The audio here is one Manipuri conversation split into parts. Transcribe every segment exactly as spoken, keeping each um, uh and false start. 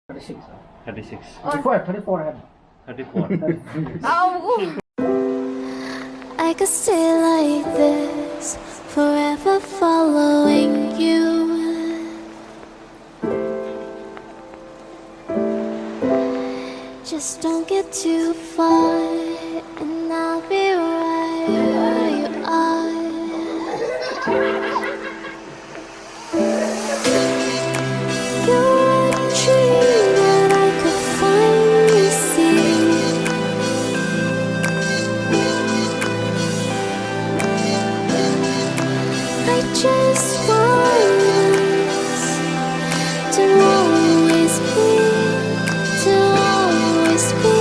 Thirty-six. Thirty-six. Thirty-four, thirty-four ꯍꯥꯏꯕ. Thirty-four. I could stay like this, forever following you. Just don't get too far, and I'll be right where you are. You're a dream that I could finally see. I just want us to always be, to always be.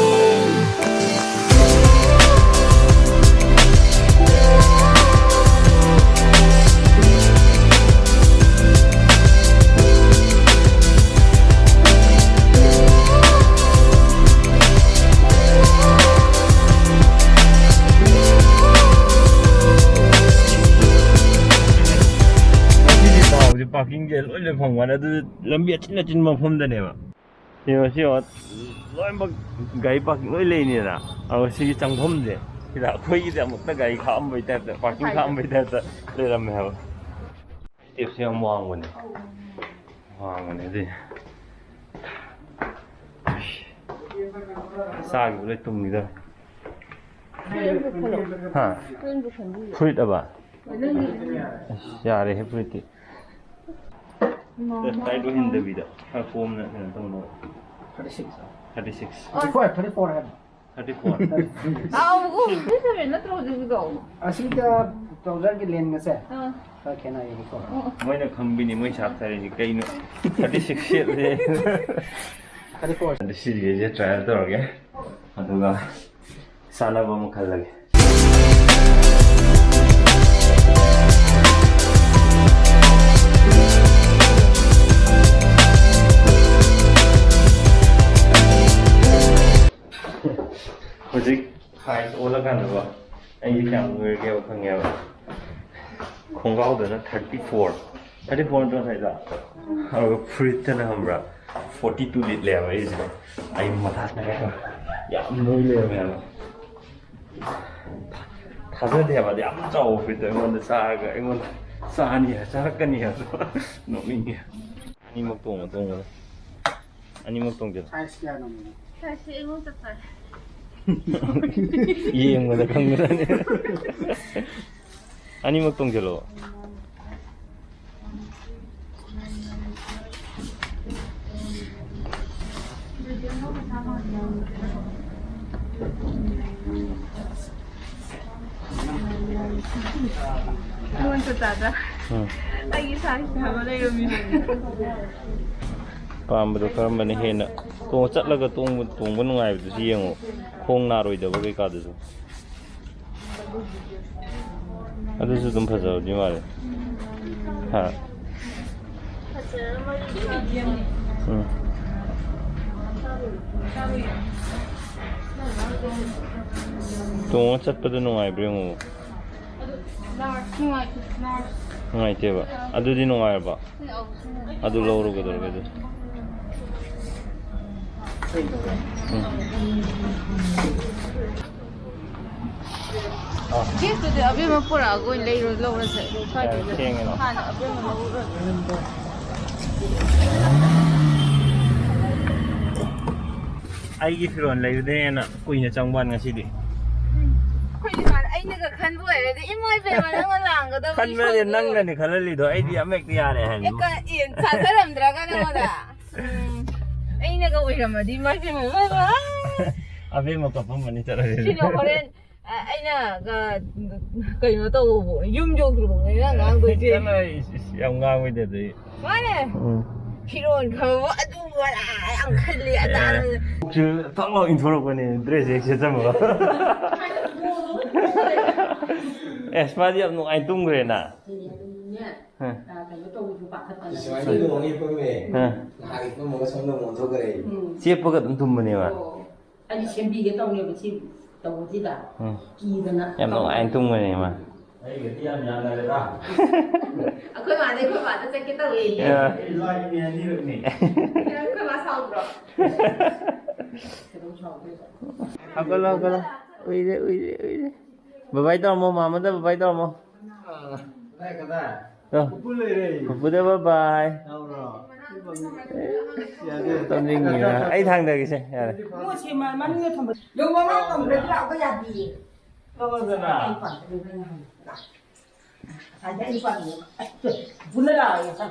ꯉꯁꯤꯗꯤ ꯄꯥꯎꯁꯦ parking ꯁꯦ ꯂꯣꯏ ꯂꯣꯏ ꯐꯪꯕꯅꯦ꯫ ꯑꯗꯨ ꯂꯝꯕꯤ ꯑꯆꯤꯟ ꯑꯆꯤꯟꯕ ꯃꯐꯝꯗꯅꯦꯕ꯫ ꯁꯤ ꯌꯦꯡꯉꯣ, ꯁꯤ ꯌꯦꯡꯉꯣ, ꯂꯣꯏꯅꯃꯛ ꯒꯥꯔꯤ parking ꯂꯣꯏ ꯂꯩꯅꯤꯗꯅ꯫ ꯑꯗꯣ ꯁꯤꯒꯤ ꯆꯪꯐꯝꯁꯦ ꯁꯤꯗ ꯑꯩꯈꯣꯏꯒꯤꯗꯤ ꯑꯃꯨꯛꯇ ꯒꯥꯔꯤ ꯈꯥꯛꯑꯝꯕꯩ type ꯇ, parking ꯈꯥꯛꯑꯝꯕꯩ type ꯇ ꯂꯩꯔꯝꯃꯦ ꯍꯥꯏꯕ꯫ Step ꯁꯦ ꯌꯥꯝ ꯋꯥꯡꯕꯅꯦ꯫ ꯋꯥꯡꯕꯅꯦ ꯑꯗꯨꯏ꯫ ꯆꯥꯈꯤꯕ ꯂꯣꯏ ꯇꯨꯝꯈꯤꯗꯧꯔꯦ꯫ ꯍꯥ? ꯐꯨꯔꯤꯠ ꯑꯕ? ꯑꯁ, ꯌꯥꯔꯦꯍꯦ ꯐꯨꯔꯤꯠꯇꯤ꯫ Tight ꯑꯣꯏꯍꯟꯗꯕꯤꯗ ꯈꯔ ꯀꯣꯝꯅ ꯀꯩꯅꯣ ꯇꯧꯅꯕ꯫ Thirty-six. Thirty-six. Thirty-four, thirty-four ꯍꯥꯏꯕ. Thirty-four. ꯑꯥꯎ, ꯐꯤꯐꯇꯤ ꯁꯚꯦꯟ ꯅꯠꯇ꯭ꯔꯣ ꯍꯧꯖꯤꯛꯀꯤꯗꯣ? ꯑꯁꯤꯒ trouser ꯒꯤ length ꯒꯁꯦ ꯑꯥ꯫ ꯈꯔ ꯈꯦꯠꯅꯩꯌꯦꯕꯀꯣ꯫ ꯃꯣꯏꯅ ꯈꯪꯕꯤꯅꯤ, ꯃꯣꯏ ꯁꯥꯇ꯭ꯔꯁꯤ ꯀꯩꯅꯣ thirty-six ꯁꯦꯠꯂꯦ꯫ Thirty-four. ꯑꯗꯨ ꯁꯤꯒꯤꯁꯦ trial ꯇꯧꯔꯒꯦ, ꯑꯗꯨꯒ ꯆꯥꯅꯕ ꯑꯃ ꯈꯜꯂꯒꯦ꯫ ꯍꯧꯖꯤꯛ size ꯑꯣꯜꯂꯀꯥꯟꯗꯀꯣ, ꯑꯩꯁꯦ ꯀꯌꯥꯝ ꯅꯣꯏꯔꯒꯦꯕ ꯈꯪꯉꯦꯕ꯫ ꯈꯣꯡꯒ꯭ꯔꯥꯎꯗꯅ thirty-four, thirty-four ꯅꯠꯇ꯭ꯔꯣ ꯉꯁꯥꯏꯗꯣ? ꯑꯗꯨꯒ ꯐꯨꯔꯤꯠꯇꯅ ꯈꯪꯕ꯭ꯔꯥ, ꯐꯣꯔꯇꯤ ꯇꯨ ꯂꯤꯠꯂꯦꯕ ꯑꯩꯁꯦ꯫ ꯑꯩ ꯃꯊꯥ ꯁꯥꯏ ꯍꯥꯏꯕ꯫ ꯌꯥꯝ ꯅꯣꯏ ꯂꯩꯔꯝꯃꯦ ꯍꯥꯏꯕ꯫ ꯊꯥꯖꯗꯦ ꯍꯥꯏꯕ, ꯑꯗꯨ ꯌꯥꯝ ꯆꯥꯎꯕ ꯐꯨꯔꯤꯠꯇꯣ ꯑꯩꯉꯣꯟꯗ ꯆꯥꯔꯒ ꯑꯩꯉꯣꯟꯗ ꯆꯥꯅꯤ ꯍꯥꯏ, ꯆꯥꯔꯛꯀꯅꯤ ꯍꯥꯏꯕ꯫ ꯅꯣꯛꯅꯤꯡꯉꯦ꯫ ꯑꯅꯤꯃꯛ ꯇꯣꯡꯉꯣ, ꯇꯣꯡꯉꯣ꯫ ꯑꯅꯤꯃꯛ ꯇꯣꯡꯁꯤꯜꯂꯣ꯫ ꯁꯥꯏꯖ ꯀꯌꯥꯅꯣ? ꯁꯥꯏꯖꯁꯦ ꯑꯩꯉꯣꯟꯗ ꯆꯞ ꯆꯥꯔꯦ꯫ ꯌꯦꯡꯕꯗ ꯈꯪꯒꯗ꯭ꯔꯅꯦ꯫ ꯑꯅꯤꯃꯛ ꯇꯣꯡꯁꯤꯜꯂꯣ꯫ ꯑꯩꯉꯣꯟꯗ ꯇꯥꯗ꯫ ꯎꯝ꯫ ꯑꯩꯒꯤ ꯁꯥꯏꯖ ꯍꯥꯏꯕ ꯂꯩꯔꯝꯃꯤꯅꯦ꯫ ꯄꯥꯝꯕꯗꯣ ꯀꯔꯝꯕꯅ ꯍꯦꯟꯅ ꯇꯣꯡ-, ꯆꯠꯂꯒ ꯇꯣꯡꯕ, ꯇꯣꯡꯕ ꯅꯨꯡꯉꯥꯏꯕꯗꯨꯁꯨ ꯌꯦꯡꯉꯣ, ꯈꯣꯡ ꯅꯥꯔꯣꯏꯗꯕ ꯀꯩꯀꯥꯗꯨꯁꯨ꯫ ꯑꯗꯨꯁꯨ ꯑꯗꯨꯝ ꯐꯖꯕꯗꯤ ꯃꯥꯜꯂꯦ꯫ ꯍꯥ? ꯎꯝ꯫ ꯇꯣꯡꯉ ꯆꯠꯄꯗ ꯅꯨꯡꯉꯥꯏꯕ꯭ꯔꯥ ꯌꯦꯡꯉꯣ꯫ ꯅꯨꯡꯉꯥꯏꯇꯦꯕ꯫ ꯑꯗꯨꯗꯤ ꯅꯨꯡꯉꯥꯏꯔꯕ? ꯑꯗꯨ ꯂꯧꯔꯣ, ꯀꯩꯗꯧꯔꯒꯦ ꯑꯗꯨ? ꯎꯝ꯫ ꯕꯦꯒꯇꯨꯗꯤ ꯑꯕꯦꯝꯃ ꯄꯨꯔꯛꯑꯒ ꯑꯣꯏꯅ ꯂꯩꯔꯣ, ꯂꯧꯔꯁꯦ꯫ ꯁ꯭ꯋꯥꯏꯗꯩꯗ ꯊꯦꯡꯉꯦ ꯂꯥꯛꯑꯣ꯫ ꯍꯥꯟꯅ ꯑꯕꯦꯝꯃ ꯂꯧꯔꯨꯔꯒꯦ꯫ ꯑꯩꯒꯤ ꯐꯤꯔꯣꯜ ꯂꯩꯕꯗꯩ ꯍꯦꯟꯅ ꯀꯨꯏꯅ ꯆꯪꯕ ꯋꯥꯅꯤ ꯉꯁꯤꯗꯤ꯫ ꯑꯩꯈꯣꯏꯗꯤ ꯃꯥꯅ ꯑꯩꯅꯒ ꯈꯟꯕ ꯑꯣꯏꯔꯗꯤ, ꯏꯃꯥ ꯏꯕꯦꯝꯃ, ꯅꯪꯅ ꯂꯥꯡꯒꯗꯕ ꯈꯟꯕꯅꯦ, ꯏꯁꯧꯗꯣ꯫ ꯅꯪꯅꯅꯦ ꯈꯜꯍꯜꯂꯤꯗꯣ, ꯑꯩꯗꯤ ꯑꯃ ꯍꯦꯛꯇ ꯌꯥꯔꯦ ꯍꯥꯏꯅꯤ꯫ ꯑꯦ, ꯀ-, ꯑꯦ, ꯊꯥꯖꯔꯝꯗ꯭ꯔꯒ ꯅꯉꯣꯟꯗ? ꯎꯝ, ꯑꯩꯅꯒ ꯑꯣꯏꯔꯝꯃꯗꯤ, ꯏꯃꯥ ꯏꯕꯦꯝꯃ, ꯏꯃꯥ ꯏꯕꯦꯝꯃ꯫ ꯑꯕꯦꯝꯃ ꯀꯞꯄꯝꯃꯅꯤ, ꯆꯠꯂꯁꯤ꯫ ꯁꯤꯗ ꯍꯣꯔꯦꯟ ꯑ-, ꯑꯩꯅ ꯀ-, ꯀꯩꯅꯣ ꯇꯧꯕꯕꯨ, ꯌꯨꯝ ꯌꯧꯗ꯭ꯔꯤꯕꯧꯅꯦ ꯅꯪ ꯉꯥꯡꯗꯣꯏꯁꯦ꯫ ꯆꯠꯂꯣꯍꯦ, ꯏꯁ, ꯏꯁ, ꯌꯥꯝ ꯉꯥꯡꯕꯩ ꯇꯥꯏꯞꯇ꯫ ꯃꯥꯅꯦ꯫ ꯎꯝ꯫ ꯐꯤꯔꯣꯟ ꯈꯔꯕꯨ ꯑꯗꯨ ꯑꯗꯥ ꯌꯥꯝ ꯈꯜꯂꯤ, ꯑꯗꯥ ꯑꯦ꯫ ꯄꯨꯛꯁꯦ ꯊꯛ ꯂꯥꯎ ꯏꯟꯊꯣꯔꯛꯄꯅꯦ, ꯗ꯭ꯔꯦꯁ ꯍꯦꯛ ꯁꯦꯠꯆꯟꯕꯒ꯫ ꯑꯦꯁ, ꯃꯥꯗꯤ ꯌꯥꯝ ꯅꯨꯡꯉꯥꯏ ꯇꯨꯝꯈ꯭ꯔꯦꯅ꯫ ꯍꯦꯟꯅ ꯑꯗꯨꯝꯅꯦ, ꯍꯥ꯫ ꯑ, ꯀꯩꯅꯣ ꯇꯧꯕꯁꯨ ꯄꯥꯈꯠꯇꯅ꯫ ꯁꯨꯃꯥꯏꯅ ꯂꯣꯡ ꯍꯤꯞꯄꯝꯃꯦ꯫ ꯍꯥ꯫ ꯉꯥꯏꯍꯥꯛ ꯍꯤꯞꯄꯝꯃꯒ ꯁꯣꯝꯗ ꯑꯃꯨꯛ ꯑꯣꯟꯊꯣꯛꯈ꯭ꯔꯦ꯫ ꯎꯝ꯫ ꯆꯦꯞꯄꯒ ꯑꯗꯨꯝ ꯇꯨꯝꯕꯅꯦꯕ꯫ ꯑꯣ꯫ ꯑꯩꯗꯤ ꯁꯦꯝꯕꯤꯒꯦ ꯇꯧꯅꯦꯕ, ꯁꯤ ꯇꯧꯕꯁꯤꯗ꯫ ꯎꯝ꯫ ꯀꯤꯗꯅ ꯌꯥꯝ ꯇꯧꯕ꯫ ꯅꯨꯡꯉꯥꯏꯅ ꯇꯨꯝꯒꯅꯤ ꯃꯥ꯫ ꯑꯩꯒꯗꯤ ꯌꯥꯝ ꯌꯥꯅꯔꯦꯗ꯫ ꯑꯩꯈꯣꯏ ꯃꯥꯗꯤ ꯑꯩꯈꯣꯏ ꯕꯥꯗ ꯆꯠꯀꯦ ꯇꯧꯋꯦꯌꯦ꯫ ꯑ꯫ ꯑꯩ ꯂꯥꯛꯏꯅꯦ ꯑꯅꯤꯔꯛꯅꯦ꯫ ꯑꯩꯈꯣꯏ ꯃꯥ ꯁꯥꯎꯗ꯭ꯔꯣ? ꯍꯧꯒꯠꯂꯣ, ꯍꯧꯒꯠꯂꯣ꯫ ꯎꯏꯔꯦ, ꯎꯏꯔꯦ, ꯎꯏꯔꯦ꯫ ꯕꯕꯥꯏ ꯇꯧꯔꯝꯃꯣ, ꯃꯥꯃꯗ ꯕꯕꯥꯏ ꯇꯧꯔꯝꯃꯣ꯫ ꯑ, ꯀꯗꯥꯏ, ꯀꯗꯥꯏ? ꯑ꯫ ꯄꯨꯄꯨ ꯂꯩꯔꯦ꯫ ꯄꯨꯄꯨꯗ ꯕꯕꯥꯏ꯫ ꯌꯥꯎꯔꯣ꯫ ꯌꯥꯗꯦ꯫ ꯇꯨꯝꯅꯤꯡꯉꯤꯔꯥ? ꯑꯩ ꯊꯥꯡꯗꯒꯦꯁꯦ, ꯌꯥꯔꯦ꯫ ꯃꯣꯏꯁꯦ ꯃ-, ꯃꯅꯨꯡꯗ ꯊꯝꯕ꯫ ꯌꯧꯕ ꯃꯥ ꯀꯧꯗ꯭ꯔꯗꯤ ꯂꯥꯛꯄ ꯌꯥꯗꯤꯌꯦ꯫ ꯇꯧꯔꯗꯅ꯫ ꯉꯁꯥꯏꯗꯤ ꯑꯩ ꯄꯥꯝꯃꯦꯕ꯫ ꯑꯁ, ꯄꯨꯟꯅ ꯂꯥꯛꯑꯒꯦ, ꯁꯥ꯫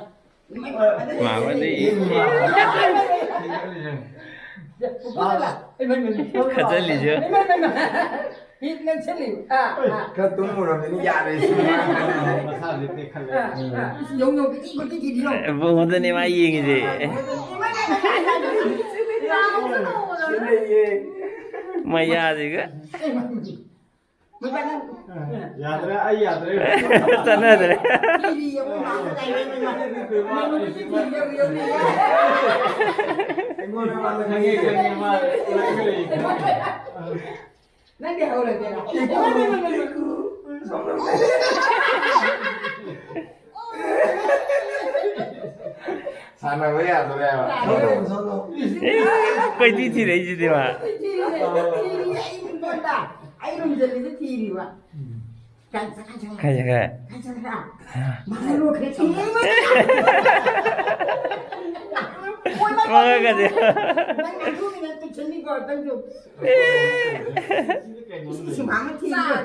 ꯃꯥꯃꯗꯤ꯫ ꯈꯠꯆꯜꯂꯤꯁꯦ꯫ ꯍꯤꯠ ꯅꯛꯁꯜꯂꯤ꯫ ꯑꯥ, ꯑꯥ꯫ ꯈꯔ ꯇꯨꯝꯃꯨꯔꯕꯅꯤꯅ ꯌꯥꯔꯦ ꯁꯤ꯫ ꯃꯁꯥꯁꯦ ꯇꯦꯛꯈꯠꯂꯦ꯫ ꯑꯥ, ꯑꯥ꯫ ꯌꯧ, ꯌꯧ, ꯀꯤꯗꯤ, ꯀꯤꯗꯤ, ꯀꯤꯗꯤ, ꯌꯧ꯫ ꯏꯕꯨꯡꯉꯣꯗꯅꯦ ꯃꯥ ꯌꯦꯡꯉꯤꯁꯦ꯫ ꯃꯌꯥꯁꯤꯒ꯫ ꯌꯥꯗ꯭ꯔꯦ, ꯑꯩ ꯌꯥꯗ꯭ꯔꯦ꯫ ꯆꯠꯅꯗ꯭ꯔꯦ꯫ ꯑꯩꯉꯣꯟꯗ ꯃꯥꯅ ꯈꯪꯉꯦ, ꯈꯪꯉꯦ, ꯃꯥ ꯂꯩꯈ꯭ꯔꯦ꯫ ꯅꯪꯗꯤ ꯍꯧꯔꯒꯦꯔꯥ? ꯁꯥꯟꯅꯕ ꯌꯥꯗꯣꯔꯦꯕ꯫ ꯌꯥꯗꯣꯔꯦ꯫ ꯁꯣꯝꯗ, ꯁꯣꯝꯗ꯫ ꯑꯦ, ꯀꯣꯏꯊꯤ ꯊꯤꯔꯛꯏꯁꯤꯗꯤ ꯃꯥ꯫ ꯊꯤꯔꯤꯅꯦ, ꯊꯤꯔꯤꯅꯦ, ꯑꯩ ꯅꯉꯣꯟꯗ, ꯑꯩ ꯂꯨꯝꯖꯜꯂꯤꯁꯦ ꯊꯤꯔꯤꯕ꯫ ꯀꯥꯏ ꯆꯠꯈ꯭ꯔꯦ? ꯀꯥꯏ ꯆꯠꯈ꯭ꯔꯦ? ꯀꯥꯏ ꯆꯠꯈ꯭ꯔꯦ? ꯃꯥ ꯂꯣꯏꯈ꯭ꯔꯦ꯫ ꯃꯉꯛꯀꯁꯦ꯫ ꯅꯪ ꯑꯗꯨꯒꯤ ꯅꯠꯇꯦ, ꯆꯠꯂꯤꯀꯣ, ꯅꯪꯁꯨ꯫ ꯏꯁ, ꯃꯥ ꯑꯃ ꯊꯤꯔꯤꯕ꯫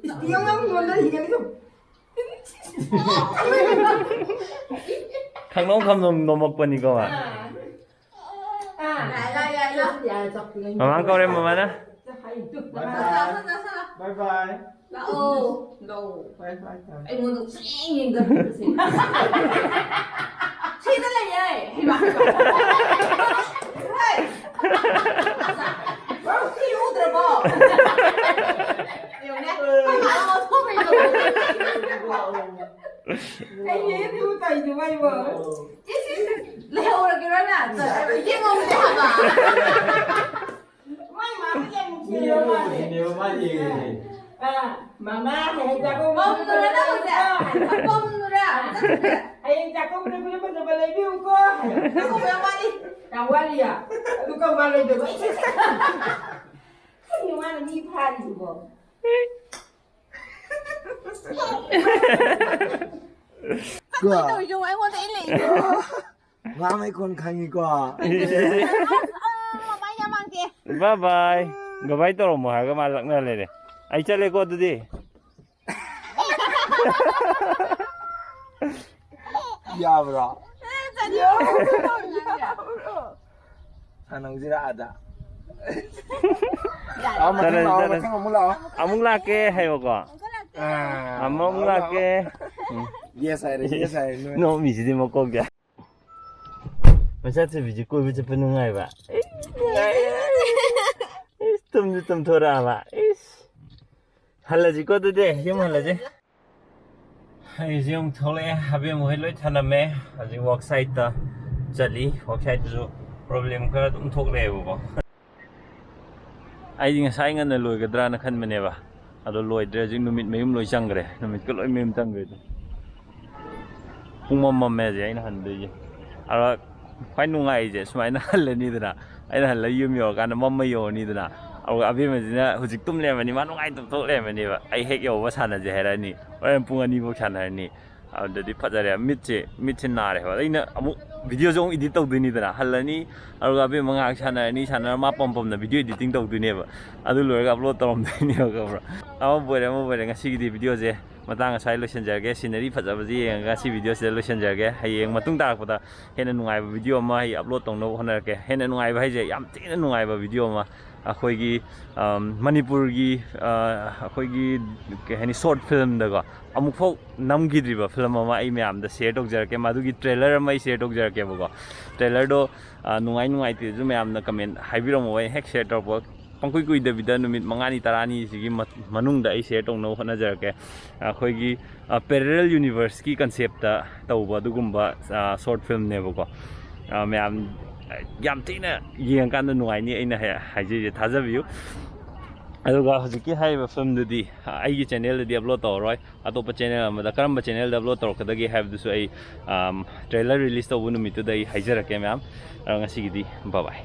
ꯏꯁ, ꯌꯦꯡꯉꯣ, ꯌꯦꯡꯉꯣ, ꯅꯉꯣꯟꯗ ꯍꯤꯡꯒꯅꯤ ꯁꯨꯝ꯫ ꯈꯪꯅꯣꯝ ꯈꯪꯅꯣꯝ ꯅꯣꯝꯃꯛꯄꯅꯤꯀꯣ ꯃꯥ꯫ ꯑꯥ꯫ ꯑꯥ꯫ ꯌꯥꯔꯦ, ꯌꯥꯔꯦ, ꯌꯥꯔꯦ, ꯌꯥꯔꯦ꯫ ꯃꯃꯥ ꯀꯧꯔꯦ, ꯃꯃꯥꯅ꯫ ꯆꯥꯁꯜꯂꯣ, ꯆꯥꯁꯜꯂꯣ꯫ ꯕꯥꯏ ꯕꯥꯏ꯫ ꯂꯥꯛꯑꯣ꯫ ꯂꯥꯛꯑꯣ꯫ ꯕꯥꯏ ꯕꯥꯏ ꯇꯧꯔꯦ꯫ ꯑꯩꯉꯣꯟꯗ ꯁꯨꯡꯌꯦꯡ ꯌꯦꯡꯗꯕ ꯁꯤꯗ ꯂꯩꯌꯦ꯫ ꯍꯩꯃꯥ꯫ ꯍꯣꯏ꯫ ꯁꯤ ꯎꯗ꯭ꯔꯕꯣ? ꯌꯦꯡꯉꯨꯅꯦ꯫ ꯑꯩꯈꯣꯏ ꯃꯥꯅ ꯑꯣꯟꯊꯣꯛꯈ꯭ꯔꯦ꯫ ꯀꯩꯅꯣ ꯏꯕꯨꯡꯉꯣ ꯇꯧꯔꯤꯗꯨꯕꯣ ꯑꯩꯕꯣ? ꯏꯁ, ꯏꯁ, ꯏꯁ, ꯂꯩꯍꯧꯔꯒꯦꯔꯣ ꯅꯪ? ꯌꯦꯡꯉꯝꯗꯦ ꯍꯥꯏꯕ꯫ ꯃꯥꯏ ꯃꯥ ꯃꯤꯠꯌꯦꯡ ꯅꯨꯡꯁꯤꯔꯕ ꯃꯥꯜꯂꯦ꯫ ꯃꯥ ꯌꯦꯡꯉꯤꯁꯦ꯫ ꯑꯥ꯫ ꯃꯃꯥ, ꯍꯌꯦꯡ ꯆꯥꯛꯀꯧꯕ ꯄꯝ ꯅꯨꯔꯥ ꯅꯪ ꯍꯧꯖꯤꯛ? ꯄꯝ ꯅꯨꯔꯥ? ꯍꯌꯦꯡ ꯆꯥꯛꯀꯧꯕꯗ ꯐꯤꯂꯝ ꯐꯖꯕ ꯂꯩꯕꯤꯌꯨꯀꯣ꯫ ꯆꯥꯛꯀꯧꯕ ꯌꯥꯝ ꯋꯥꯠꯂꯤ꯫ ꯌꯥꯝ ꯋꯥꯠꯂꯤꯌꯥ? ꯑꯗꯨ ꯀꯔꯝ ꯀꯥꯟ ꯂꯩꯗꯣꯏꯕ? ꯀꯩꯅꯣ ꯃꯥꯅ ꯃꯤ ꯐꯥꯔꯤꯁꯤꯕꯣ? ꯀꯣ꯫ ꯇꯧꯔꯤꯁꯦ ꯑꯩꯉꯣꯟꯗ ꯏꯜꯂꯛꯏꯗꯣ꯫ ꯉꯥꯡ ꯃꯩꯈꯣꯟ ꯈꯪꯉꯤꯀꯣ꯫ ꯃꯃꯥꯏ ꯌꯥꯝ ꯃꯥꯡꯗꯦ꯫ ꯕꯥꯏ ꯕꯥꯏ꯫ ꯒꯕꯥꯏ ꯇꯧꯔꯝꯃꯣ ꯍꯥꯏꯔꯒ ꯃꯥ ꯂꯛꯅ ꯂꯩꯔꯦ꯫ ꯑꯩ ꯆꯠꯂꯦꯀꯣ ꯑꯗꯨꯗꯤ꯫ ꯌꯥꯕ꯭ꯔꯣ? ꯆꯠꯂꯣ꯫ ꯁꯥꯟꯅꯧꯁꯤꯔꯥ ꯑꯥꯗ? ꯂꯥꯛꯑꯣ, ꯃꯊꯪ ꯆꯠꯂꯁꯤ, ꯂꯥꯛꯑꯣ, ꯆꯠꯂꯁꯤ꯫ ꯃꯊꯪ ꯑꯃꯨꯛ ꯂꯥꯛꯑꯣ꯫ ꯑꯃꯨꯛ ꯂꯥꯛꯀꯦ ꯍꯥꯏꯌꯣꯀꯣ꯫ ꯑꯥ, ꯑꯃꯨꯛ ꯂꯥꯛꯑꯣ, ꯂꯥꯛꯀꯦ꯫ ꯂꯥꯛꯑꯣ꯫ ꯎꯝ꯫ Yes ꯍꯥꯏꯔꯦ, yes ꯍꯥꯏꯔꯦ, ꯅꯣꯏ꯫ ꯅꯣꯡꯃꯤꯁꯤꯗꯤ ꯃꯀꯣꯛꯁꯦ꯫ ꯃꯆꯥꯊꯣꯏꯕꯤꯁꯦ ꯀꯣꯏꯕ ꯆꯠꯄ ꯅꯨꯡꯉꯥꯏꯕ꯫ ꯏꯁ, ꯅꯨꯡꯉꯥꯏꯌꯦ꯫ ꯏꯁ, ꯇꯨꯝꯁꯨ ꯇꯨꯝꯊꯣꯔꯛꯑꯕ꯫ ꯏꯁ꯫ ꯍꯜꯂꯁꯤꯀꯣ ꯑꯗꯨꯗꯤ, ꯌꯨꯝ ꯍꯜꯂꯁꯤ꯫ ꯑꯩꯁꯦ ꯑꯃꯨꯛ ꯊꯣꯛꯂꯛꯑꯦ, ꯑꯕꯦꯝ ꯍꯣꯏ ꯂꯣꯏ ꯊꯅꯝꯃꯦ꯫ ꯍꯧꯖꯤꯛ ꯋꯥꯛ ꯁꯥꯏꯠꯇ ꯆꯠꯂꯤ꯫ ꯋꯥꯛ ꯁꯥꯏꯠꯇꯁꯨ ꯄ꯭ꯔꯣꯕ꯭ꯂꯦꯝ ꯈꯔ ꯑꯗꯨꯝ ꯊꯣꯛꯂꯛꯑꯦꯕꯀꯣ꯫ ꯑꯩꯗꯤ ꯉꯁꯥꯏ ꯉꯟꯅ ꯂꯣꯏꯒꯗ꯭ꯔꯥꯅ ꯈꯟꯕꯅꯦꯕ, ꯑꯗꯣ ꯂꯣꯏꯗ꯭ꯔꯦ꯫ ꯍꯧꯖꯤꯛ ꯅꯨꯃꯤꯠ ꯃꯌꯨꯝ ꯂꯣꯏ ꯆꯪꯈ꯭ꯔꯦ, ꯅꯨꯃꯤꯠꯀ ꯂꯣꯏ ꯃꯌꯨꯝ ꯆꯪꯈ꯭ꯔꯦ꯫ ꯑꯗꯨꯝ ꯄꯨꯡ ꯃꯝ ꯃꯝꯃꯦ ꯍꯧꯖꯤꯛ ꯑꯩꯅ ꯍꯟꯗꯣꯏꯁꯦ꯫ ꯑꯗ ꯈ꯭ꯋꯥꯏ ꯅꯨꯡꯉꯥꯏꯔꯤꯁꯦ ꯁꯨꯃꯥꯏꯅ ꯍꯜꯂꯅꯤꯗꯅ, ꯑꯩꯅ ꯍꯜꯂꯒ ꯌꯨꯝ ꯌꯧꯔꯀꯥꯟꯗ ꯃꯝꯃ ꯌꯧꯔꯅꯤꯗꯅ, ꯑꯗꯨꯒ ꯑꯕꯦꯝꯃꯁꯤꯅ ꯍꯧꯖꯤꯛ ꯇꯨꯝ ꯂꯩꯔꯝꯃꯅꯤ, ꯃꯥ ꯅꯨꯡꯉꯥꯏ ꯇꯨꯝꯊꯣꯛ ꯂꯩꯔꯝꯃꯅꯦꯕ꯫ ꯑꯩ ꯍꯦꯛ ꯌꯧꯕ ꯁꯥꯟꯅꯁꯦ ꯍꯥꯏꯔꯛꯑꯅꯤ, ꯍꯣꯔꯦꯟ ꯄꯨꯡ ꯑꯅꯤꯐꯧ ꯁꯥꯟꯅꯔꯅꯤ꯫ ꯑꯗꯨꯗꯗꯤ ꯐꯖꯔꯦ, ꯃꯤꯠꯁꯦ, ꯃꯤꯠꯁꯦ ꯅꯥꯔꯦ꯫ ꯑꯗ ꯑꯩꯅ ꯑꯃꯨꯛ ꯚꯤꯗꯤꯑꯣꯁꯦ ꯑꯃꯨꯛ ꯏꯗꯤꯠ ꯇꯧꯗꯣꯏꯅꯤꯗꯅ, ꯍꯜꯂꯅꯤ, ꯑꯗꯨꯒ ꯑꯕꯦꯝꯃ ꯉꯥꯏꯍꯥꯛ ꯁꯥꯟꯅꯔꯅꯤ, ꯁꯥꯟꯅꯔ ꯃꯥ ꯄꯝ ꯄꯝꯅ ꯚꯤꯗꯤꯑꯣ ꯏꯗꯤꯇꯤꯡ ꯇꯧꯗꯣꯏꯅꯦꯕ꯫ ꯑꯗꯨ ꯂꯣꯏꯔꯒ ꯑꯞꯂꯣꯗ ꯇꯧꯔꯝꯗꯣꯏꯅꯦꯕ, ꯈꯪꯕ꯭ꯔꯥ? ꯑꯃꯕꯨ ꯑꯣꯏꯔꯦ, ꯑꯃꯕꯨ ꯑꯣꯏꯔꯦ, ꯉꯁꯤꯒꯤꯗꯤ ꯚꯤꯗꯤꯑꯣꯁꯦ ꯃꯇꯥꯡ ꯑꯁ꯭ꯋꯥꯏ ꯂꯣꯏꯁꯤꯟꯖꯔꯒꯦ꯫ ꯁꯤꯅꯔꯤ ꯐꯖꯕꯁꯦ ꯌꯦꯡꯉꯒ ꯁꯤ ꯚꯤꯗꯤꯑꯣꯁꯤꯗ ꯂꯣꯏꯁꯤꯟꯖꯔꯒꯦ꯫ ꯍꯌꯦꯡ ꯃꯇꯨꯡ ꯇꯥꯔꯛꯄꯗ ꯍꯦꯟꯅ ꯅꯨꯡꯉꯥꯏꯕ ꯚꯤꯗꯤꯑꯣ ꯑꯃ ꯑꯩ ꯑꯞꯂꯣꯗ ꯇꯧꯅꯕ ꯍꯣꯠꯅꯔꯛꯀꯦ꯫ ꯍꯦꯟꯅ ꯅꯨꯡꯉꯥꯏꯕ ꯍꯥꯏꯁꯦ ꯌꯥꯝ ꯊꯤꯅ ꯅꯨꯡꯉꯥꯏꯕ ꯚꯤꯗꯤꯑꯣ ꯑꯃ, ꯑꯩꯈꯣꯏꯒꯤ, ꯑꯝ, ꯃꯅꯤꯄꯨꯔꯒꯤ, ꯑ, ꯑꯩꯈꯣꯏꯒꯤ, ꯀꯩ ꯍꯥꯏꯅꯤ, ꯁꯣꯔꯠ ꯐꯤꯂꯝꯗꯀꯣ, ꯑꯃꯨꯛꯐꯥꯎ ꯅꯝꯈꯤꯗ꯭ꯔꯤꯕ ꯐꯤꯂꯝ ꯑꯃ ꯑꯩ ꯃꯌꯥꯝꯗ ꯁꯤꯌꯔ ꯇꯧꯖꯔꯛꯀꯦ꯫ ꯃꯗꯨꯒꯤ ꯇ꯭ꯔꯦꯂꯔ ꯑꯃ ꯑꯩ ꯁꯤꯌꯔ ꯇꯧꯖꯔꯛꯀꯦꯕꯀꯣ꯫ ꯇ꯭ꯔꯦꯂꯔꯗꯣ, ꯑ, ꯅꯨꯡꯉꯥꯏ ꯅꯨꯡꯉꯥꯏꯇꯦꯁꯨ ꯃꯌꯥꯝꯅ ꯀꯃꯦꯟ ꯍꯥꯏꯕꯤꯔꯝꯃꯣ, ꯑꯩ ꯍꯦꯛ ꯁꯤꯌꯔ ꯇꯧꯔꯛꯄ ꯄꯪꯀꯨꯏ ꯀꯨꯏꯗꯕꯤꯗ ꯅꯨꯃꯤꯠ ꯃꯉꯥꯅꯤ ꯇꯔꯥꯅꯤ ꯁꯤꯒꯤ ꯃ-, ꯃꯅꯨꯡꯗ ꯑꯩ ꯁꯤꯌꯔ ꯇꯧꯅꯕ ꯍꯣꯠꯅꯖꯔꯛꯀꯦ꯫ ꯑꯩꯈꯣꯏꯒꯤ, ꯑ, ꯄꯦꯔꯦꯂꯦꯜ ꯌꯨꯅꯤꯚꯔꯁꯀꯤ ꯀꯟꯁꯦꯞꯇ ꯇꯧꯕ ꯑꯗꯨꯒꯨꯝꯕ, ꯑ, ꯁꯣꯔꯠ ꯐꯤꯂꯝꯅꯦꯕꯀꯣ꯫ ꯑ, ꯃꯌꯥꯝ, ꯑ, ꯌꯥꯝ ꯊꯤꯅ ꯌꯦꯡꯉꯀꯥꯟꯗ ꯅꯨꯡꯉꯥꯏꯅꯤ, ꯑꯩꯅ ꯍꯥꯏ-, ꯍꯥꯏꯖꯔꯤꯁꯦ, ꯊꯥꯖꯕꯤꯌꯨ꯫ ꯑꯗꯨꯒ ꯍꯧꯖꯤꯛꯀꯤ ꯍꯥꯏꯔꯤꯕ ꯐꯤꯂꯝꯗꯨꯗꯤ ꯑꯩꯒꯤ ꯆꯦꯅꯦꯜꯗꯗꯤ ꯑꯞꯂꯣꯗ ꯇꯧꯔꯔꯣꯏ꯫ ꯑꯇꯣꯞꯄ ꯆꯦꯅꯦꯜ ꯑꯃꯗ ꯀꯔꯝꯕ ꯆꯦꯅꯦꯜꯗ ꯑꯞꯂꯣꯗ ꯇꯧꯔꯛꯀꯗꯒꯦ ꯍꯥꯏꯕꯗꯨꯁꯨ ꯑꯩ ꯇ꯭ꯔꯦꯂꯔ ꯔꯤꯂꯤꯁ ꯇꯧꯕ ꯅꯨꯃꯤꯠꯇꯨꯗ ꯑꯩ ꯍꯥꯏꯖꯔꯛꯀꯦ ꯃꯌꯥꯝ꯫ ꯑꯗꯣ ꯉꯁꯤꯒꯤꯗꯤ bye bye꯫